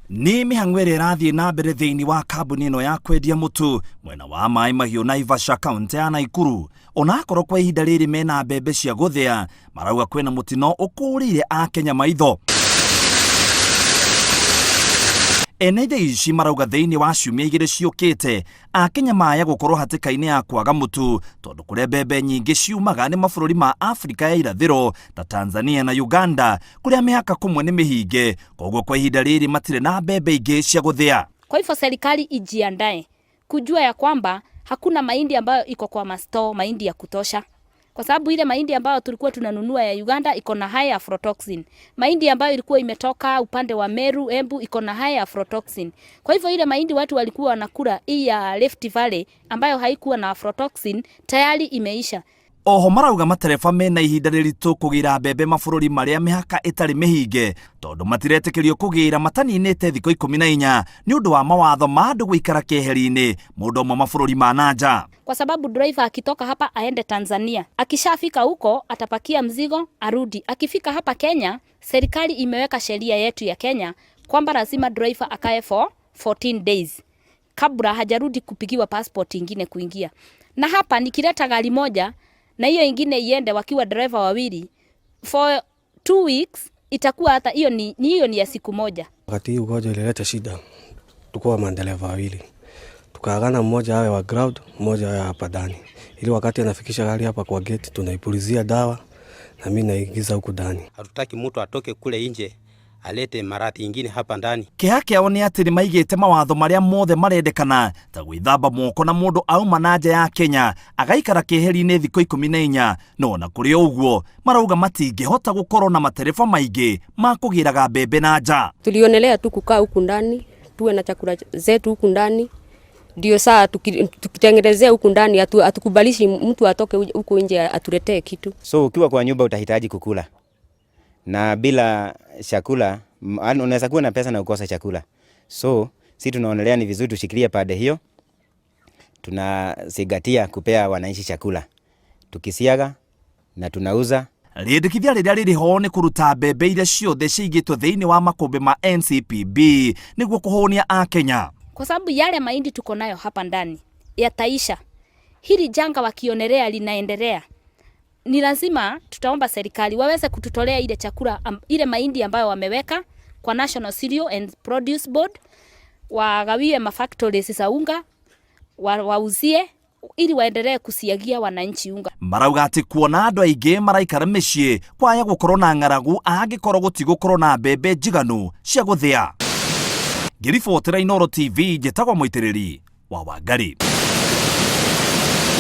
Nĩ mĩhang'o ĩrĩa ĩrathiĩ na mbere thĩinĩ wa kambuni ĩno ya kwendia mũtu mwena wa Maĩ Mahiũ, Naivasha, kaũntĩ ya Naikuru. Onakorwo kwa ihinda rĩrĩ mena mbembe cia gũthĩa, marauga kwĩna mũtino ũkũrĩire Akenya maitho. Ene ithĩi ici marauga thĩinĩ wa ciumia 2 ciũkĩte, Akenya maya gũkorwo hatĩka-inĩ ya kwaga mũtu, tondũ kũrĩa mbembe nyingĩ ciumaga nĩ mabũrũri ma Afrika ya irathĩro ta Tanzania na Uganda, kũrĩa mĩhaka kũmwe nĩ mĩhinge, koguo kwa ihinda rĩrĩ matirĩ na mbembe ingĩ cia gũthĩa. Kwa hivyo serikali ijiandae kujua ya kwamba hakuna mahindi ambayo iko kwa masto, mahindi ya kutosha, kwa sababu ile mahindi ambayo tulikuwa tunanunua ya Uganda iko na high aflatoxin. Mahindi ambayo ilikuwa imetoka upande wa Meru, Embu iko na high aflatoxin. Kwa hivyo ile mahindi watu walikuwa wanakula hii ya Rift Valley ambayo haikuwa na aflatoxin tayari imeisha. Oho marauga matereba mena ihinda rĩritũ kũgĩra mbembe mabũrũri marĩa mĩhaka ĩtarĩ mĩhinge, tondũ matiretĩkĩrio kũgĩra mataninĩte thikũ 14 nĩ ũndũ wa mawatho ma andũ gũikara keheri-inĩ mũndũ ũmwe mabũrũri ma na nja. Kwa sababu driver akitoka hapa aende Tanzania, akishafika huko atapakia mzigo arudi. Akifika hapa Kenya, serikali imeweka sheria yetu ya Kenya kwamba lazima driver akae for 14 days kabla hajarudi kupigiwa passport ingine kuingia. Na hapa nikileta gari moja na hiyo ingine iende wakiwa driver wawili for 2 weeks, itakuwa hata hiyo ni hiyo ni ya siku moja. Wakati hii ugonjwa ilileta shida, tulikuwa madereva wawili, tukaagana mmoja awe wa ground, mmoja awe hapa ndani, ili wakati anafikisha gari hapa kwa gate tunaipulizia dawa na mimi naingiza huku ndani. Hatutaki mtu atoke kule nje alete maradhi ingine hapa ndani. Kĩeha kĩao nĩ atĩ nĩ maigĩte mawatho marĩa mothe marendekana ta gwĩthamba moko na mũndũ auma na nja ya Kenya agaikara keheri-inĩ thikũ 14, no ona kũrĩ o ũguo marauga matingĩhota gũkorwo na matereba maingĩ ma kũgĩraga mbembe na nja. Tulionelea tu kukaa huku ndani, tuwe na chakula zetu huku ndani, ndio saa tukitengenezea huku ndani, hatukubalishi mtu atoke huku nje atuletee kitu. So ukiwa kwa nyumba utahitaji kukula, na bila chakula unaweza kuwa na pesa na ukose chakula. So si tunaonelea ni vizuri tushikilie pande hiyo, tunazingatia kupea wananchi chakula, tukisiaga na tunauza. Rĩendekithia rĩrĩa rĩrĩ ho nĩ kũruta mbembe iria ciothe ciigĩtwo thĩinĩ wa makũmbĩ ma NCPB nĩguo kũhũnia Akenya. Kwa sababu yale mahindi tuko nayo hapa ndani yataisha. Hili janga wakionelea linaendelea, ni lazima tutaomba serikali waweze kututolea ile chakula, ile mahindi ambayo wameweka kwa National Cereal and Produce Board, wagawie mafactories za unga, wauzie ili waendelee kusiagia wananchi unga. Marauga atĩ kuona andũ aingĩ maraikara mĩciĩ kwaya gũkorwo na ng'aragu angĩkorwo gũtigũkorwo na mbembe njiganu cia gũthĩa. Ngĩribotera Inooro TV, njĩtagwo Mũitĩrĩri wa Wangari.